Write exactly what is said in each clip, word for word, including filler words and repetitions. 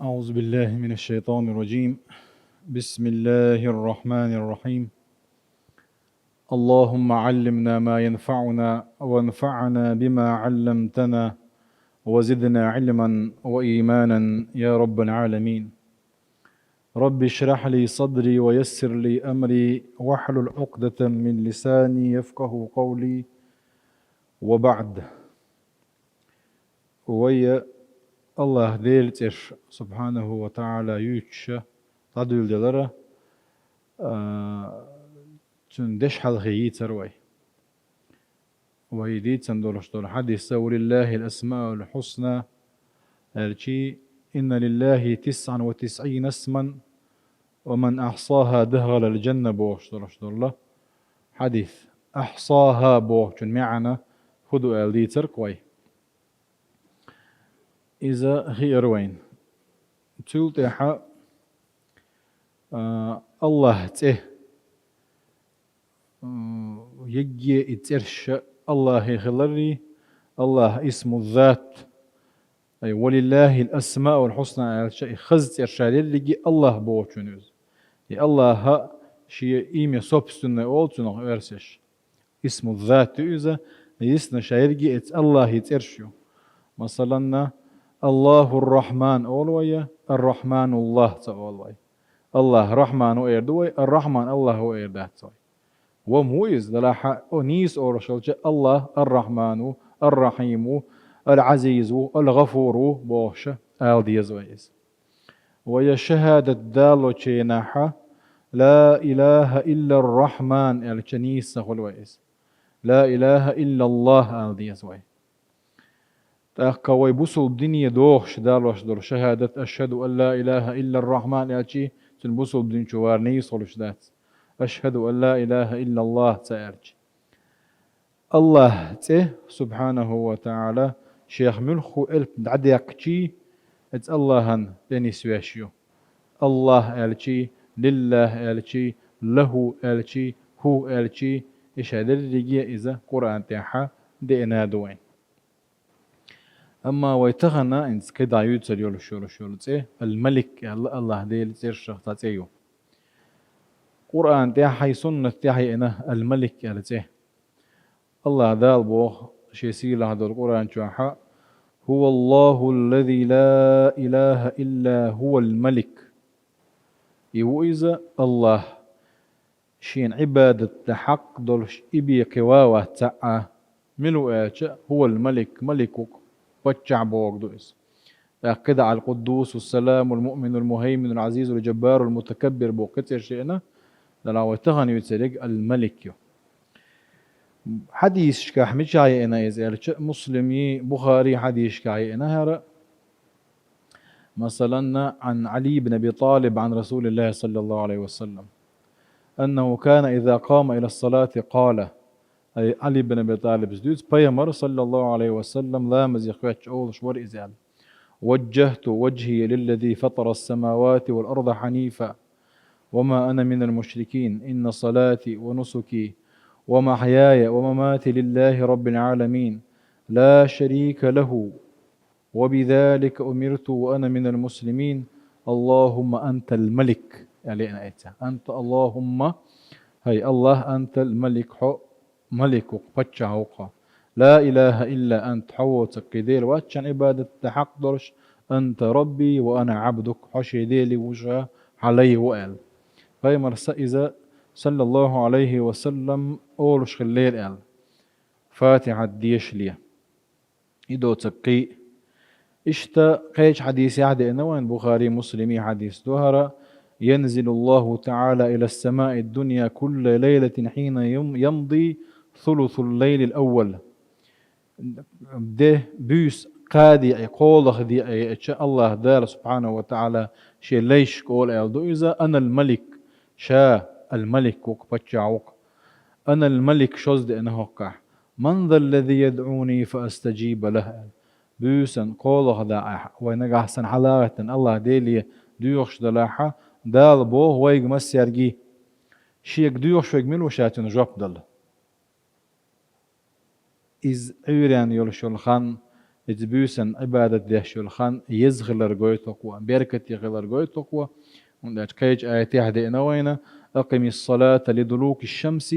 أعوذ بالله من الشيطان الرجيم. بسم الله الرحمن الرحيم. اللهم علمنا ما ينفعنا وانفعنا بما علمتنا وزدنا علما وإيمانا يا رب العالمين. رب اشرح لي صدري ويسر لي أمري واحلل عقدة من لساني يفقه قولي وبعد. Вай Аллахь Дела цӀераш, субхьанаху ва таӀала, юьйцуш дӀадуьйладелара, а, цуьнан дешхьалхе йийцар вай. Вай дийцина долуш долу хьадис: «ولله الأسماء الحسنى», аьлчи, «إن لله تسعا وتسعين اسما ومن أحصاها دخل الجنة», бохуш долуш долу хьадис. «Ахьсаха» бохучун маьӀна хӀун ду аьлла дийцарг вай. Иза хиара вайн. Цул тӀаьхьа, а, Аллахь цӀе, м, егге и цӀераш Аллахье хиларий, Аллахь исму зат, ай, «ولله الأسماء الحسنى» аьлча, и хаза цӀераш дерриге Аллахь бохучун иза. И Аллахьа шен имя собственное олу цунах оьрсаша. Исму зат ю иза, йисна шайрги эца Аллахьи цӀераш ю. Масаланна, Аллахур-Рахман олу вай, Ар-Рахмануллах ца олу вай. Аллахь Рахман ву эр ду вай, Ар-Рахман Аллахь ву эр дац вай. Ва ма ву иза, делахь а, о, нийса олуш хилча, Аллахь Ар-Рахман ву, Ар-Рахим ву, Ал-Азиз ву, Ал-ГӀафур ву бохуша ала деза вай иза. Вай шахӀадат далочу хенахьа, «Ла илаха иллар-Рахман» аьлча нийса ца хуьлу вай иза. «Ла илаха иллаллах» ала деза вай. ТӀаккха вай бусулба дине дохуш далош долу шахӀадат, «Ашхаду ан ла илаха иллар-Рахман» аьлчи, цуьнан бусулба дин чу вар нийса хуьлуш дац, «Ашхаду ан ла илаха иллаллах» ца аьлчи. Аллахь цӀе, субхьанаху ва таӀала, шех муьлхха элп дӀадаьккхичий, эца Аллахьан тӀе нисвеш ю. Аллахь аьлчий, лиллахь аьлчий, лаху аьлчий, хӀу аьлчий, и шадерриге иза Къуръан тӀехьа деана ду вайн. Амма вай тахана инца кхидӀа юьйцур йолуш йолуш йолу цӀе, Ал-Малик аьлла, Аллахь Делан цӀерашах цхьа цӀе ю. Къуръан тӀехь, хьай суннат тӀехь еана Ал-Малик аьлла цӀе. Аллахь Дала боху шен сийлахь долу Къуръан чохьа: «ХӀува Аллаху аллази ла илаха илла хӀува ал-Малик». И ву иза Аллахь, шена Ӏибадат дан хьакъ долуш и бен кхин ва вац цхьа а. Мила ву аьлча, хӀува ал-Малик, Малик ву-кх, паччахь бохург ду иза. ТӀаккха кхидӀа Ал-Къуддусу, Саламу, Ал-Муъмину, Ал-Мухаймину, Ал-Ӏазизу, Ал-Джаббару, Ал-Мутакаббир боху кхин цӀераш еана, делахь вай тахана юьйцург Ал-Малик ю. Хьадисашкахь мичахь еана иза аьлча, Муслими, Бухари хьадисашкахь еана хӀара. Масалан, Ӏан Ӏали ибн Аби ТӀалиб Ӏан Расулиллахи саллаллаху Ӏалайхи ва саллам, аннаху кана иза къама ила ссалати къала, ай, Ӏали ибн Аби ТӀалибас дуьйцу, Пайхамар, саллаллаху Ӏалайхи ва саллам, ламазе хоьттуш олуш вара иза аьлла: «Ваджжахту ваджхия лиллази фатара ссамавати вал арда хьанифа, ва ма ана минал мушрикин, инна салати ва нусуки ва махьяя ва мамати лиллахи раббил Ӏаламин, ла шарика лаху, ва бизалика умирту ва ана минал муслимин, Аллахумма антал малик», аьлла еана эца. Анта Аллахумма, хӀай Аллахь, антал малик, хьо малик ву-кх, паччахь ву-кх. Ла илаха илла анта, хьо воцург кхин Дела вац шен Ӏибадат дан хьакъ долуш, анта рабби ва ана Ӏабдук, хьо шен Дела ву, ша хьан лай ву аьлла. Пайхамарс иза, саллаллаху Ӏалайхи ва саллам, олуш хиллера аьлла, Фатихьат дешале. И доцург кхин а. Иштта кхечу хьадисехь деана вайн, Бухари, Муслими хьадис ду хӀара: «Янзилу Аллаху таӀала ила ссамаи ддунья кулла лайлатин хьина ям-, ямди сулусул лайлил аввал». Де, буьйса кхаа деӀе, кхоалгӀа деӀе еача, Аллахь Дала, субхьанаху ва таӀала, шен лайшка олу аьлла ду иза: «Анал малик», ша ал-малик ву-кх, паччахь ву-кх. «Анал малик», шозза деана хӀокхахь. «Ман заллази ядӀуни фа астаджиба лаху», аьлла. Буьйсанна кхоалгӀа дакъахь, вай нагахь санна хьалагӀаьттина Аллахь Деле доьхуш далахьа, Дала боху вайга массаьрга: «Шега доьхуш верг мила ву, ша цунна жоп дала». Иза Ӏуьйренна йолуш йолу хан, Иза буьйсан Ӏибадат деш йолу хан еза хилар гойту тхо, беркате хилар гойту тхо. ХӀунда аьлча кхечу аятехь деана вайна: «أقم الصلاة لدلوك الشمس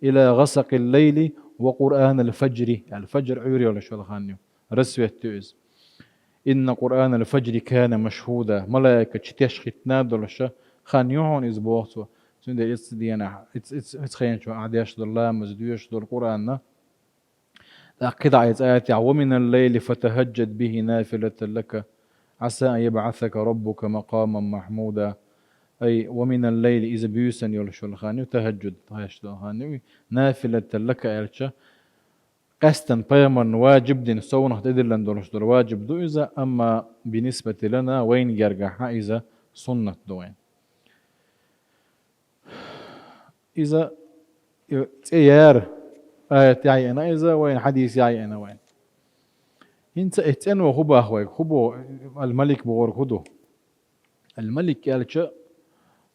إلى غسق الليل وقرآن الفجر», аьлла, фаджр Ӏуьйр йолуш йолу хан ю, рассвет ю иза. «إن قرآن الفجر كان مشهودا», малайкаш теш хӀиттина долуш хан ю хьуна иза, боху цо. Цундела иза ца дийнахь, иза, иза, иза хенчо ахь деш долу ламаз, доьшуш долу Къуръанна. ТӀаккха кхидӀа иза аятехь: «ومن الليل فتهجد به نافلة لك عسى أن يبعثك ربك مقاما محمودا». Ай, «ومن الليل», иза буьйсан йолуш йолу хан ю, тахӀаджуд, тахӀаджуд хан ю, «نافلة لك» аьлча, къаьстина пайхамарна ваджиб дина, совнах тӀедиллина долуш долу ваджиб ду иза, амма «بالنسبة لنا», вайна гергахь иза суннат ду вайна. Иза, и, цӀе яра, аят яхьиъна иза вайна, хьадис яхьиъна вайна. ХӀинца и цӀено хӀун боху вайга, хӀун боху, «Ал-Малик» бохург хӀун ду? «Ал-Малик» аьлча,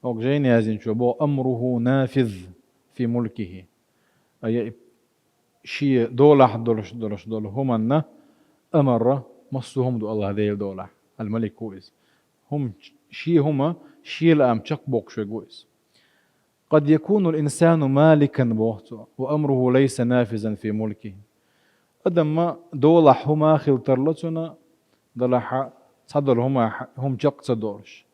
оха жайна яздинчо боху: «أمره نافذ في ملكه». Ай, и шен долахь долуш, долуш долу хӀуманна амар, массо а хӀума ду АллахӀ Делан долахь. «Ал-Малик» ву иза. ХӀума, шен хӀума шен лаам чекхбоккхуш верг ву иза. «قد يكون الإنسان مالكا», боху цо, «وأمره ليس نافذا في ملكه». Адаман долахь хӀума хила тарло цуьнан, делахь а цхьадолу хӀума, хӀума чекх ца долуш.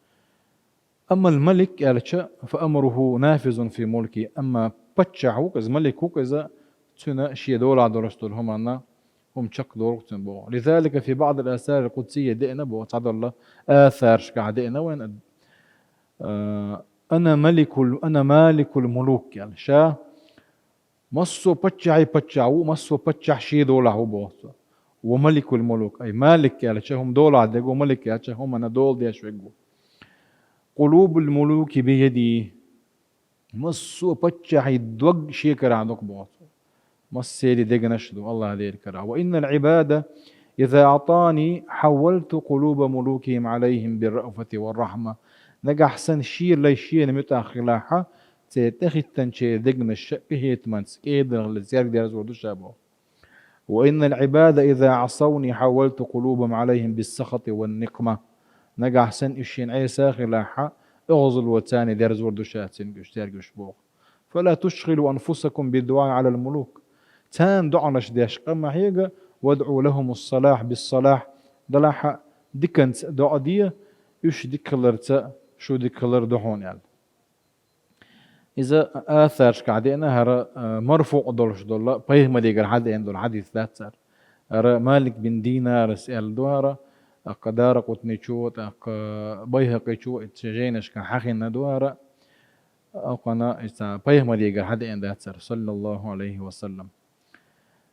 Амма «Ал-Малик» аьлча, «فأمره نافذ في ملكه», амма паччахь ву-кх иза, малик ву-кх иза, цуьнан шен долахь долуш долу хӀуманна хӀума чекхдолу-кх цуьнан боху. «لذلك في بعض الآثار القدسية», деана боху, цхьадолу асаршкахь деана вайна, а, «أنا ملك ال-, أنا مالك الملوك», аьлла. Ша массо а паччахьий паччахь ву, массо а паччахь шен долахь ву, боху цо. «Ва маликул мулук». Ай, малик аьлча, хӀума долахь дерг ву, малик аьлча, хӀуманна дола деш верг ву. «قلوب الملوك بيدي». Массо а паччахьий дог шен карахь ду-кх, боху цо. Массеран дегнаш а ду АллахӀ Делан карахь. «وإن العباد إذا أطاعني حولت قلوب ملوكهم عليهم بالرأفة والرحمة». Нагахь санна шен лай шена муьтӀахь хилахь, церан тӀехӀиттинчеран дегнаш а къинхетамца, кӀеданах цаьрга дерзор ду ша, боху. «وإن العباد إذا عصوني حولت قلوبهم عليهم بالسخط والنقمة». Нагахь санна уьш шена Ӏеса хилахь, оьгӀазло царна дерзор ду ша цаьрга уьш, цаьрга уьш, боху. «فلا تشغلوا أنفسكم بالدعاء على الملوك». Царна доӀанаш деш къа ма хьега, «وادعوا لهم الصلاح بالصلاح». Делахь а диканца доӀа де, уьш дика хиларца шу дика хилар ду хьуна, аьлла. Иза асаршкахь деана, хӀара, а, марфуъ долуш долу, пайхамарегара хьадеана долу хьадис дац хӀара. ХӀара Малик бин Динарас аьлла ду хӀара, тӀаккха Даракъутничо, тӀаккха Байхьакъичо, и цу жайнашкахь хьахийна ду хӀара. Окхана иза пайхамарегара хьадеана дац хӀара, саллаллаху Ӏалайхи ва саллам.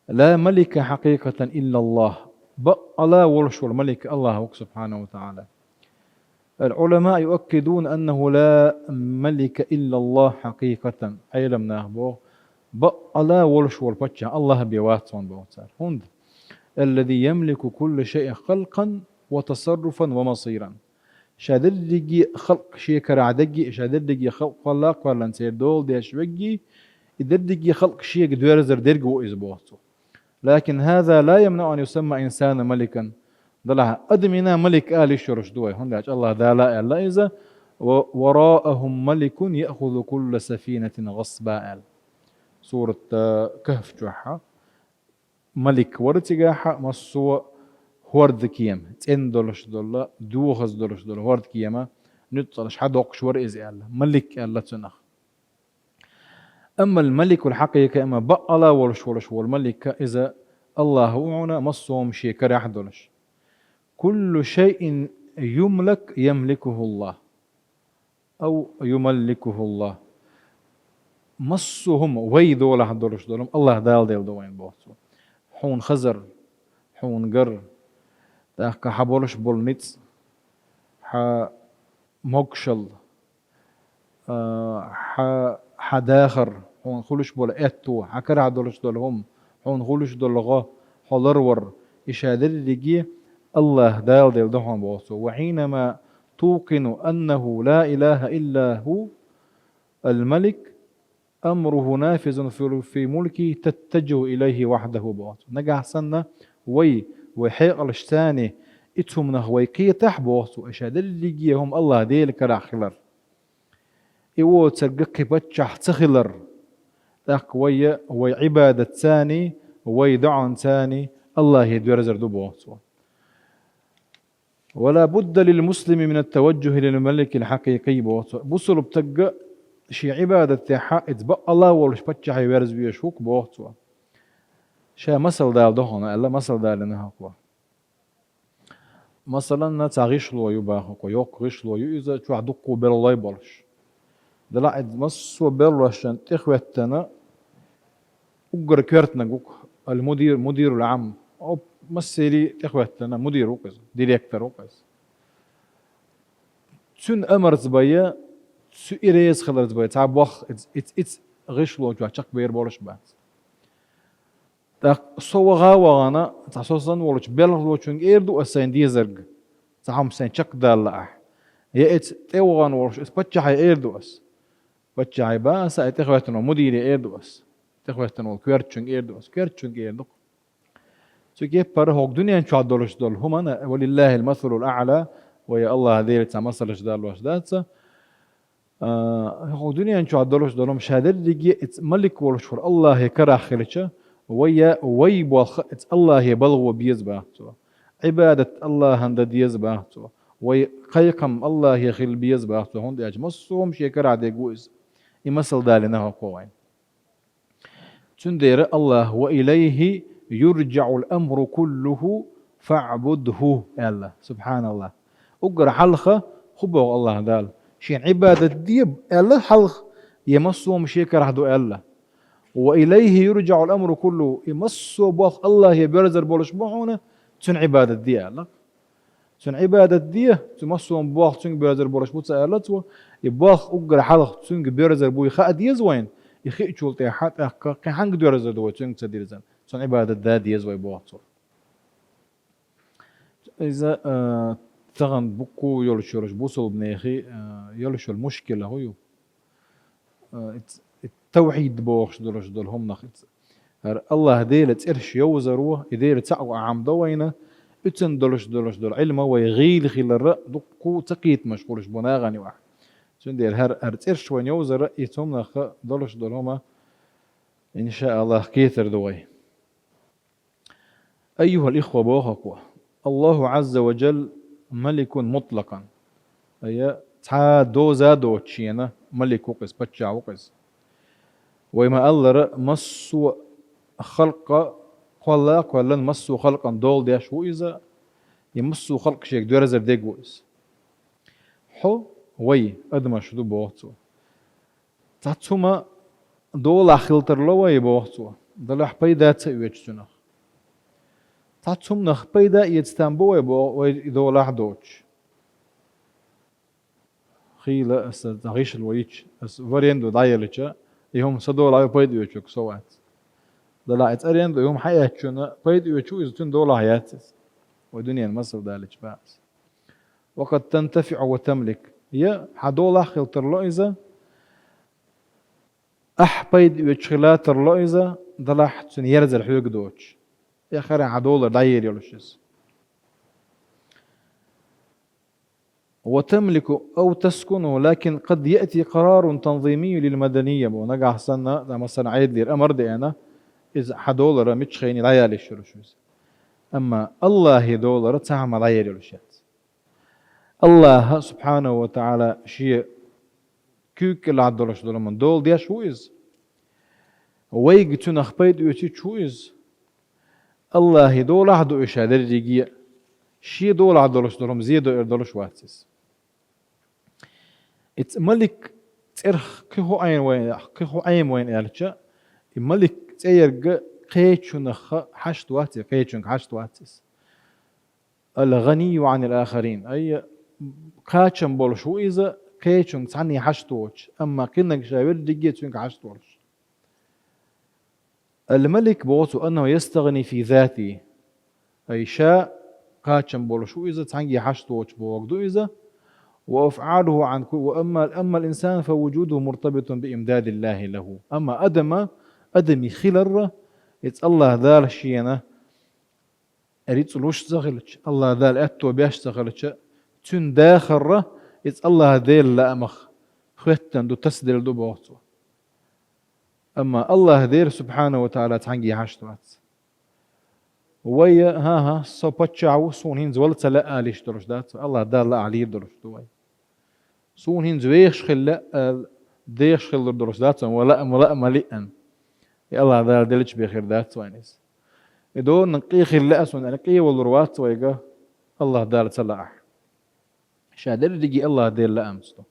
«لا ملك حقيقة إلا الله». Бакъала волуш волу малик АллахӀ ву-кх, субхьанаху ва тагӀала. «العلماء يؤكدون أنه لا ملك إلا الله حقيقة». Ӏелам наха боху, бакъала волуш волу паччахь АллахӀ бен вац хьуна, боху цара. ХӀунда? «الذي يملك كل شيء خلقا وتصرفا ومصيرا». Ша дерриге а халкъ шен карахь дерриге а, ша дерриге а халкъ кхолла а кхоьллина церан дола деш верриге, и дерриге а халкъ шега доьрзур дерг ву иза, боху цо. «لكن هذا لا يمنع أن يسمى إنسانا ملكا». Делахь а адамна малик ала йиш йолуш ду вай, хӀунда аьлча АллахӀ Дала аьлла иза: «و-, وراءهم ملك يأخذ كل سفينة غصبا», аьлла. Сурат, э, Кахф чохь. Малик вара цигахь а, массо а хӀордкема, цӀена долуш долу, дохаза долуш долу хӀордкема нуьцкъалш хьадоккхуш вара иза аьлла. Малик аьлла цунах. «أما الملك الحقيقي», амма бакъала волуш волуш волу малик, иза АллахӀ ву хьуна, массо а хӀума шен карахь долуш. «كل شيء يملك يملكه الله». «أو يملكه الله». Массо а хӀума вай долахь долуш долу хӀума АллахӀ Дала делла ду вайна, боху цо. Хьуна хазар, хьуна гар, тӀаккха хьан болуш болу ницкъ, хьан могушалла, а, хьан, хьан дахар, хьуна хуьлуш болу аьтто, хьан карахь долуш долу хӀума, хьуна хуьлуш долу гӀо, хьо ларвар, и ша дерриге АллахӀ Дала делла ду хьуна, боху цо. «وحينما توقن أنه لا إله إلا هو الملك أمره نافذ في، في ملكه تتجه إليه وحده», боху цо. Нагахь санна вай вай хьекъалашцани, и цу хӀуманах вай кхетахь, боху цо, ша дерриге хӀума АллахӀ Делан карахь хилар. И воцург кхин паччахь ца хилар. ТӀаккха вай, вай Ӏибадатцани, вай доӀанцани АллахӀе доьрзур ду, боху цо. «ولا بد للمسلم من التوجه للملك الحقيقي», боху цо. Бусалба стаг шен Ӏибадатехь иза бакъалла а волуш паччахье верза везаш ву-кх, боху цо. Ша масал дала дохана аьлла, масал далийна хӀокхо. Масалан, цхьа гӀишло ю боху-кх, йоккха гӀишло ю иза, чохь дуккха а белхалой болуш. Делахь иза массо а белхалошна тӀехӀоьттина уггар коьртаниг ву-кх, ал-мудир, мудирул Ӏам. Оп, массеран тӀехӀоьттина мудир ву-кх иза, директор ву-кх иза. Цуьнан амарца бен, цу и реза хиларца бен, цхьа болх иза, иза, иза гӀишло чохь чекхбер болуш бац. ТӀаккха со ваха а вахана, цхьа со санна волчу белхалочуьнга эр ду ас сайн дезарг, цхьа хӀума сайн чекхдала лаахь. Я иза тӀе вахана волуш, иза паччахье эр ду ас. Паччахье бан аса, и тӀехӀоьттина волу мудире эр ду ас. ТӀехӀоьттина волу коьртачуьнга эр ду ас. Коьртачуьнга эр ду-кх. Цу кеппара хӀокху дуьнен чохь долуш долу хӀуманна, ва лиллахил масалул аъла, вай АллахӀ Делан цхьа масалаш далош дац. А, хӀокху дуьнен чохь долуш долу хӀума ша дерриге а иза малик волуш волу АллахӀе карахь хилча, вай, вай болх а иза АллахӀе балхо беза боху цо. Ӏибадат АллахӀана дан деза боху цо. Вай кхайкхам АллахӀе хила беза боху цо, хӀунда аьлча массо а хӀума шен карахь дерг ву иза. И масал далийна хӀокхо вайна. Цундела АллахӀа: «Ва илайхи юрджаӀул амру куллуху фаъбудху», аьлла. СубхьаналлахӀ. Уггар хьалха хӀун боху АллахӀа Дала? Шена Ӏибадат де аьлла хьалха, я массо а хӀума шен карахь ду аьлла? «Ва илайхи юрджаӀул амру куллуху», и массо а болх АллахӀе боьрзур болуш бу хьуна, цуьнан Ӏибадат де аьлла. Цуьнан Ӏибадат де, цу массо а болх цуьнга боьрзур болуш бу ца аьлла цо, и болх уггар хьалха цуьнга боьрзур буй хаа деза вайна, и хиъчул тӀаьхьа тӀаккха кхин хьаьнга доьрзур ду вай цуьнга ца дирзина, цуьнан Ӏибадат дан деза вай боху цо. Иза, а, тахана буккъу йолуш йолуш бусалбанехи, а, йолуш йолу мушкила хӀун ю? А, и ц-, и тавхьид бохуш долуш долу хӀуманах и ц-, хӀара АллахӀ Делан цӀераш йовзаро, и Дела цхьаъ ву ахьа ма до вайна, оьцун долуш долуш долу Ӏилма вай гӀийла хиларра дуккху ца кхетамаш хуьлуш бу нахана юкъахь. Цундела хӀара, хӀара цӀераш вайна йовзара, и цу хӀуманах долуш долу хӀума, иншааллахӀ, кхетар ду вай. Айюхал ихва, боху-кх вай. Аллаху Ӏазза ва Джалла маликун мутлакъан. Ая, цхьа доза а доцуш шена малик ву-кх иза, паччахь ву-кх иза. Вай ма-аллара, массо а халкъа, кхолла а кхоьллина, массо а халкъана дола деш ву иза, и массо а халкъ шега доьрзур дерг ву иза. Хьо, вай, адамаш ду, боху цо. Цхьацца хӀума долахь хила тарло вай, боху цо, делахь пайда ца оьцу цуьнах. Цхьацца хӀуманах пайда эца там бу вай, боху, вай и долахь а доцуш. Хийла аса цхьа гӀишло йича, аса в аренду дӀаелча, и хӀума сан долахь ю, пайда оьцург со вац. Делахь иза аренду и хӀума хьаэцчунна пайда оьцуш ву иза, цуьнан долахь яц иза. Вай дуьненан масал далийча боху аса. Ва къад тантафиӀу ва тамлик. Я хьан долахь хила тарло иза, ахь пайда оьцуш хила тарло иза, делахь цуьнан ерзар хьоьга доцуш. Я хӀара хьан долара дӀаер йолуш иза. Ва тамлику ав таскуну, лакин къад яъти къарарун танзимийю лил маданийя, бо. Нагахь санна, масалан, Ӏедалера амар а деана, иза хьан долара мичхайне дӀаяла йиш йолуш иза. Амма АллахӀе долара цхьа хӀума дӀаер йолуш яц. АллахӀа, субхьанаху ва тагӀала, шен куьйга кӀелахь долуш долу хӀуманна дола деш ву иза. Вайга цуьнах пайда оьцуьйтуш ву иза. АллахӀе долахь а ду и ша дерриге а, шен долахь долуш долу хӀума зе до эр долуш вац иза. Иза малик цӀерах кхин хӀун Ӏема вайна, кхин хӀун Ӏема вайна аьлча, и малик цӀе ерг кхечунах хьашт вац, и кхечуьнга хьашт вац иза. Ал-гӀанийю Ӏанил ахарин. Ай, кхачам болуш ву иза, кхечуьнга цхьанне хьашт воцуш, амма кхинниг ша верриге а цуьнга хьашт волуш. Ал-малик боху цо, аннаху ястагӀни фи затихӀи. Ай, ша кхачам болуш ву иза, цхьаьнгге хьашт воцуш бохург ду иза. Ва афӀалуху Ӏан ку-, ва амма, амма ал-инсан фа вуджудуху муртабитун би имдадиллахӀи лаху. Амма адама, адамийн хиларра, иза АллахӀ Дала шена рицкъ луш ца хилча, АллахӀ Дала аьтто беш ца хилча, цуьнан дахар а иза АллахӀ Делан лаамах хӀоьттина ду, тасаделла ду боху цо. Амма АллахӀ Дела, субхьанаху ва таӀала, цхьаьнгге хьашт вац. Вай, хӀан-хӀа, со паччахь ву, суна хӀинца вала ца лаьа алийш долуш дац вай, АллахӀ Дала лаахь лийр долуш ду вай. Суна хӀинца вехаш хила лаьа ала, дехаш хилар долуш дац вай, ма лаьа, ма лаьа, ма лиъна. И АллахӀ Дала деллачу бен хир дац вайна иза. И дона къе хила лаьа суна аьлла, къе валур вац вайга, АллахӀ Дала ца лаахь. Ша дерриге АллахӀ Делан лаамца ду.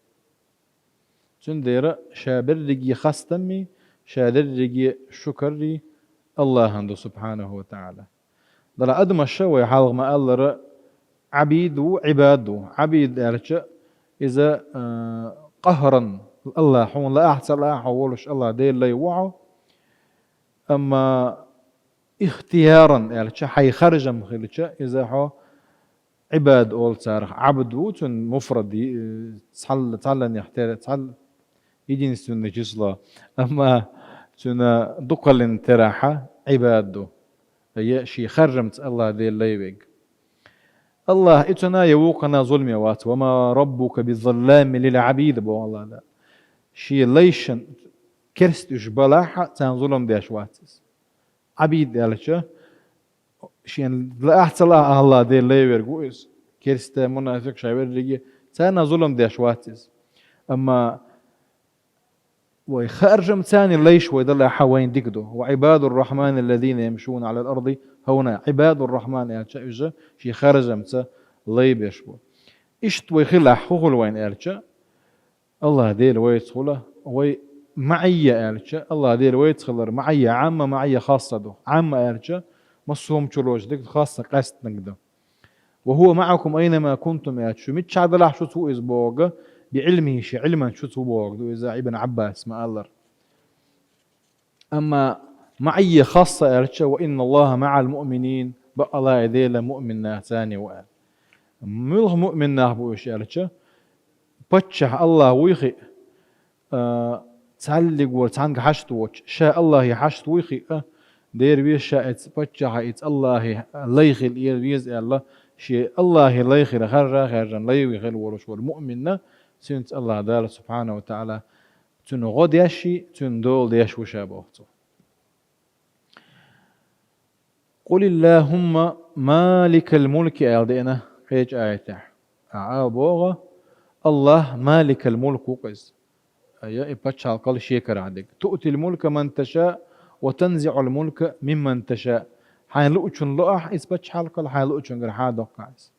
Цундела ша берриге хастаммий, ша дерриге шукаррий АллахӀан ду, субхьанаху ва таӀала. Дала адамаш а вай хьалха ма-аллара, Ӏабид ву, Ӏибад ву. Ӏабид аьлча, иза, а, къахӀран, АллахӀ хьуна лаахь а, ца лаахь а хьо волуш, АллахӀ Делан лай ву хьо. Амма ихтияран аьлча, хьайн харжам хилча, иза хьо Ӏибад олу царах. Ӏабд ву цуьнан муфрад, и, цхьал-, цхьалланех тера, цхьал-, единственное число. Амма цуьнан дукхаллин терахьа Ӏибад ду. Я шен харжамца АллахӀ Делан лай верг. АллахӀ и цунна я вукхунна зуламе вац. «Ва ма раббука бизалламин лил Ӏабид», боху АллахӀ Дала. Шен лайшна керста уьш балахь а, царна зулам деш вац иза. Ӏабид аьлча, шена лаахь а, ца лаахь а, АллахӀ Делан лай верг ву иза. Керста, мунафикъ, ша верриге, царна зулам деш вац иза. Амма вай харжамца лайш вай далахь а, вайна дика ду. «Ва Ӏибадур-рахьмани ллазина ямшуна Ӏалал арди хьавна». Ӏибадур-рахьман аьлча, уьш шен харжамца лай беш бу. Иштта вай хилахь, хӀун хуьлу вайна аьлча, АллахӀ Дела вайца хуьлу, вай маӀийя аьлча, АллахӀ Дела вайца хилар маӀийя Ӏамма, маӀийя хасса ду. Ӏамма аьлча, массо а хӀума чулоцу дерг, хасса къаьстинарг ду. «Ва хӀува маӀакум айна ма кунтум», аьлча, шу миччахь далахь а шуца ву иза бохург, «би Ӏилмихи», шен Ӏилманца шуца ву бохург ду иза, Ибн Ӏаббаса ма-аллара. Амма маӀийя хасса аьлча, «ва инна ЛлахӀа маӀал муъминин», бакъалла и Дела муъмин нахаца цхьаьна ву аьлла. Муьлха муъмин нах бу уьш аьлча, паччахь АллахӀ вуй хиъ, а, цхьаллиг вара цхьаьнга хьашт воцуш, ша АллахӀе хьашт вуй хиъ а, дера веза ша иза паччахь а, иза АллахӀе лай хила веза аьлла, шен АллахӀе лай хила харжа а хаьржина, лай вуй хила волуш волу муъмин нах, цуьнца АллахӀ Дала, субхьанаху ва таӀала, цуьнан гӀо деш а, цуьнан дола деш ву ша боху цо. «Къулиллахумма маликал мулки», аьлла деана кхечу аятехь. Ахьа ала боху, АллахӀ маликал мулк ву-кх иза. Айя, и пачхьалкхал шен карахь дерг. «Туътил мулка ман ташаъ, ва танзиъул мулка мимман ташаъ». Хьайна луучунна ло ахь иза пачхьалкхал, хьайна луучуьнгара хьан доккху ахь иза.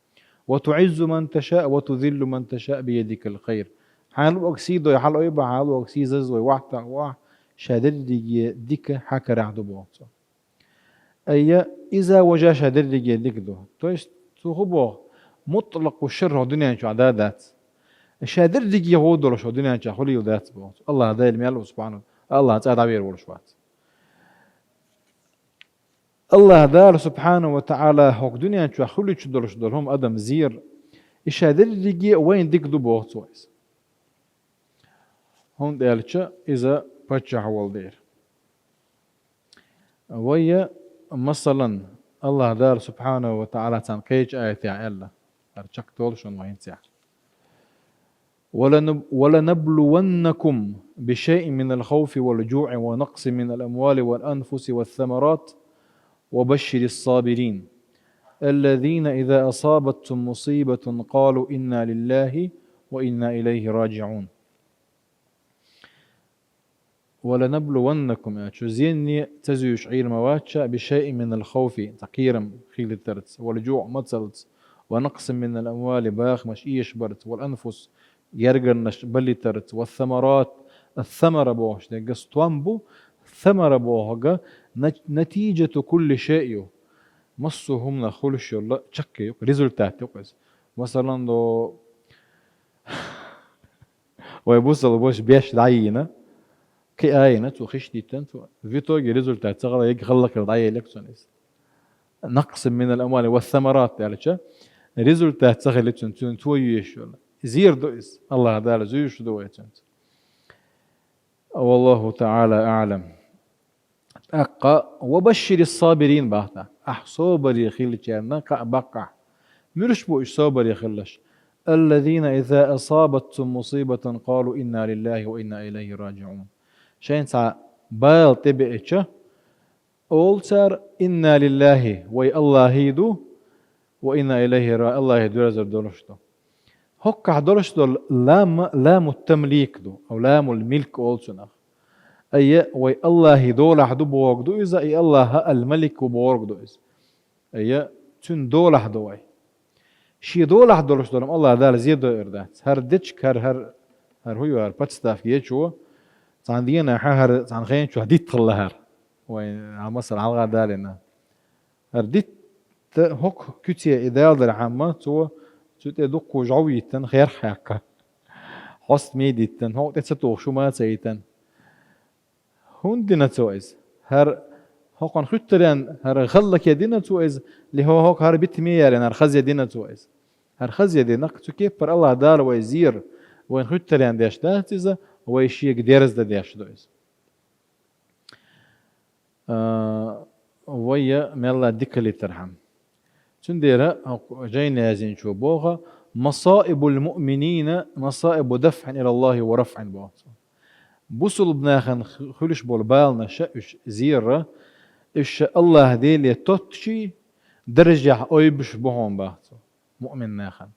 «Ва туъиззу ман ташаъ, ва тузиллу ман ташаъ, биядикал хайр». Хьайна луург сий дой хьалаойбу, хьайна луург сий заза дой вахтахь ву ахь, ша дерриге дика хьан карахь ду боху цо. Айя, иза важа ша дерриге дика ду. То есть, цо хӀун боху? Мутлакъ ву шарра хӀокху дуьнен чохь да дац. Ша дерриге гӀо долуш хӀокху дуьнен чохь хуьлийла дац боху. АллахӀ Дела мел ву, субхьанаху, АллахӀ цӀа дӀавер волуш вац. АллахӀ Дала, субхьанаху ва таӀала, хӀокху дуьнен чохь хуьлуьйтуш долуш долу хӀума адам зер, и ша дерриге а вайна дика ду боху цо иза. ХӀунда аьлча иза паччахь волу дера. Вайя, масалан, АллахӀ Дала, субхьанаху ва таӀала, царна кхечу аятехь аьлла, хӀара чекхдолу шуна вай хӀинца. «ولنب-، ولنبلونكم بشيء من الخوف والجوع ونقص من الأموال والأنفس والثمرات وبشر الصابرين الذين إذا أصابتهم مصيبة قالوا إنا لله وإنا إليه راجعون». «ولنبلونكم», аьлча, зенне ца зуьйш Ӏийр ма вац ша, «بشيء من الخوف», цхьа кхерам хилийтарца, «والجوع», мацаллица, «ونقص من الأموال», бахамаш эшабарца, «والأنفس», гергарнаш балийтарца, «والثمرات», ас-самара бохуш дерг стом бу, самара бохург на-, натижату кулли шайъ ю. Массо а хӀуманах хуьлуш йолу чаккхе ю, результат ю иза. Масалан, до Вай бусалба ваша беш дӀайийна, кхиайна, цо хиш диттина, цо. В итоге результат ца хилла, яги хӀаллакьхила дӀаелира цунна иза. «نقص من الأموال والثمرات» аьлча, результат ца хилла цуьнан, цуьнан цо йоьшуш йолу. Зер ду иза. АллахӀ Дала зуьйш ду вай цуьнца. والله تعالى أعلم. ТӀаккха «وبشر الصابرين» бахта. Ахь собаре хилчарна кхаъ баккхахь. Муьрш бу уьш собаре хиларш? الذين إذا أصابتهم مصيبة قالوا إنا لله وإنا إليه راجعون. Шайна цхьа бала тӀебеача, олу цара: «Инна лиллахи», вай Аллахьий ду, «ва инна илайхи ра-», Аллахье доьрзур долуш ду. ХӀоккхахь долуш долу лам, ламу тамлик ду, ав ламул милк олу цунах. Айя, вай Аллахьий долахь ду бохург ду иза, и Аллахьа ал-Малик ву бохург ду иза. Айя, цуьнан долахь ду вай. Шен долахь долуш долу Аллахь Дала зен дойур дац. ХӀара дечиг, хӀара, хӀара, хӀара хӀу ю, хӀара подставка ечо, цхьана дийнахь хӀара, цхьана хенчохь дитт хилла хӀара. Вай, а, масала, хьалха далийна. ХӀара дитта хӀокху куьце и далдархьама, цо цу тӀе дуккха жӀов йиттина, херх хьаьккхина. Хьоста мий диттина, хӀокху тӀе ца тухуш хӀума а ца йитина. ХӀунда дина цо иза? ХӀара хӀокхунна хуьттаренна, хӀара гӀаллакхе дина цо иза, ли хӀо-, хӀокху хӀара битаме ярина, хӀара хазъе дина цо иза? ХӀара хазъе дина, цу кеппара Аллахь Дала вай зийра, вайна хуьттаренна деш дац иза, вай шега дерза дан деш ду иза. А, вай мелла дика хилийтархьама. Цундела хӀокху жайна яздинчо боху: «Масаибул муъминина масаибу дафӀин илаллахи ва рафӀин», боху цо. Бусулба нахана х-, хуьлуш болу баланаш уьш зийра, уьш ша Аллахь Деле тоттучий даржехь ойбуш бу хьуна, боху цо. Муъмин нахана.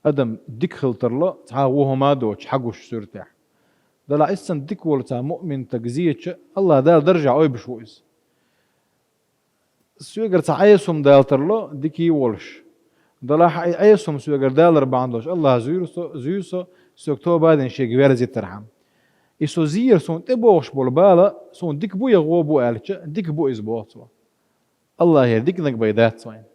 Адам дика хила тарло, цхьа а вон хӀума а доцуш, хьагуш суьртехь. Делахь иштта дика волу цхьа муъмин стаг зийча, Аллахь Дала даржехь ойбуш ву иза. Соьгара цхьа Ӏеса хӀума дала тарло, дикий волуш. Делахь и Ӏеса хӀума соьгара далар бахьана долуш, Аллахь зуьйра со, зуьйра со, соьга тоба а дина шега верзийтархьама. И со зийра суна тӀебогӀуш болу бала, суна дика бу я гӀо бу аьлча, дика бу иза, боху цо. Аллахьера диканиг бен дац вайн.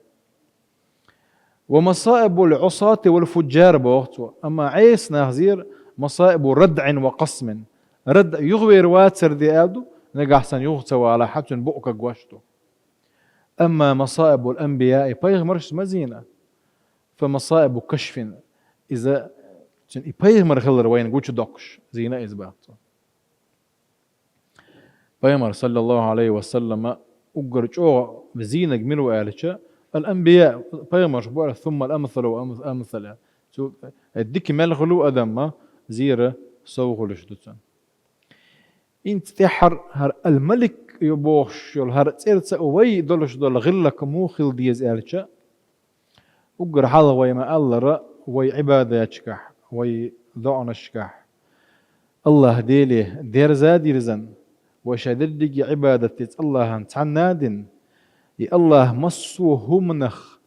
«Ва масаибул Ӏусати вал фуджжар», боху цо. Амма Ӏеса нах зийра: «Масаибу радӀин ва къасмин». РадӀ юхавер вацар де аьлла ду, нагахь санна юха ца валахь, хьан цуьнан букъ кагош ду. Амма масаибул анбияи, пайхамарш ма зийна. «Фа масаибу кашфин». Иза цуьнан и пайхамар хилар вайна гучудоккхуш, зийна иза, боху цо. Пайхамар, саллаллаху Ӏалайхи ва саллама, уггар чӀогӀа зийнарг мила ву аьлча, ал-анбия, пайхамарш бу аьлла, сумма ал-амсалу ам-, амсал. Цу, э, дика мел хуьлу адамма зийра сов хуьлуш ду цунна. ХӀинца тӀаьххьара хӀара ал-Малик ю бохуш йолу хӀара цӀерца вай долуш долу гӀиллакх муха хила деза аьлча, уггар хьалха вай ма-аллара, вай Ӏибадатчикахь, вай доӀанашкахь Аллахь Деле дерза а дирзан, вай ша дерриге Ӏибадат деза Аллахьан цхьанна а дина, и Аллахь массо а хӀуманах,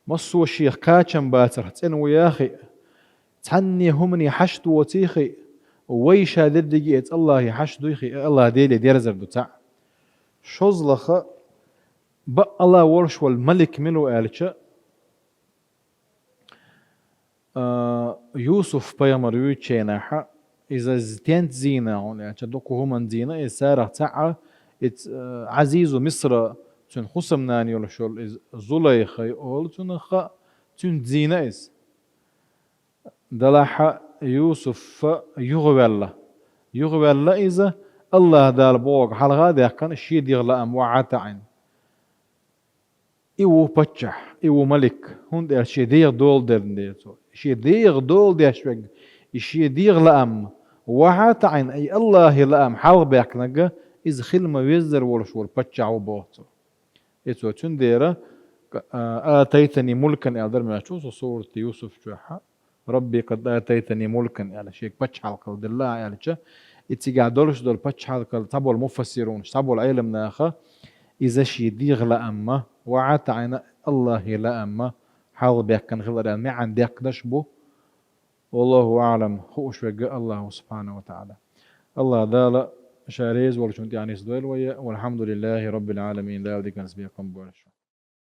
массо а шех кхачам бацарх цӀена ву яхи, цхьанне хӀумане хьашт воций хи, вай ша дерриге эца Аллахье хьашт дуй хи, Аллахь Деле дерзар ду цхьаъ. ШозлагӀа, бакъала волуш волу Малик мила ву аьлча, а, Юсуф пайхамар вуьйчу хенахь, иза з-, тенца зийна, хӀунда аьлча дукха хӀуманна зийна, иза царах цхьаъ, иза, а, Ӏазизу Мисра, цуьнан хӀусамнана йолуш йолу иза Зулайха олу цунах, цуьнца зийна иза. Делахь Юсуф юхаваьлла. Юхаваьлла иза, Аллахь Дала бохург хьалха а даьккхина, шен дегӀан лаам вахьа а таӀийна. И ву паччахь, и ву малик, хӀунда аьлча шен дегӀан дола дерна дела цо. Шен дегӀан дола деш верг, и шен дегӀан лаам вахьа а таӀийна, и Аллахьан лаам хьалха баьккхинарг, иза хила ма-веззара волуш волу паччахь ву, боху цо. И цо цундела, а, «атайтани мулкан» аьлла дара моьтту цо сурат Юсуф чохь. «Рабби къад атайтани мулкан», аьлла, шега пачхьалкх делла аьлча, и цигахь долуш долу пачхьалкх, цхьаболу муфассирунаш, цхьаболу Ӏеламнаха, иза шен дегӀан лаамма, вахьа а таӀийна Аллахьан лаамма хьалха баьккхина хилар аьлла маьӀна декънаш бу. Валлаху аӀлам, хууш верг Аллахь ву, субхьанаху ва таӀала. Аллахь Дала ша реза волчунна тӀехь нисдойла вай, валхьамдулиллахи раббил Ӏаламин, Дала диканца бекхам бойла шу.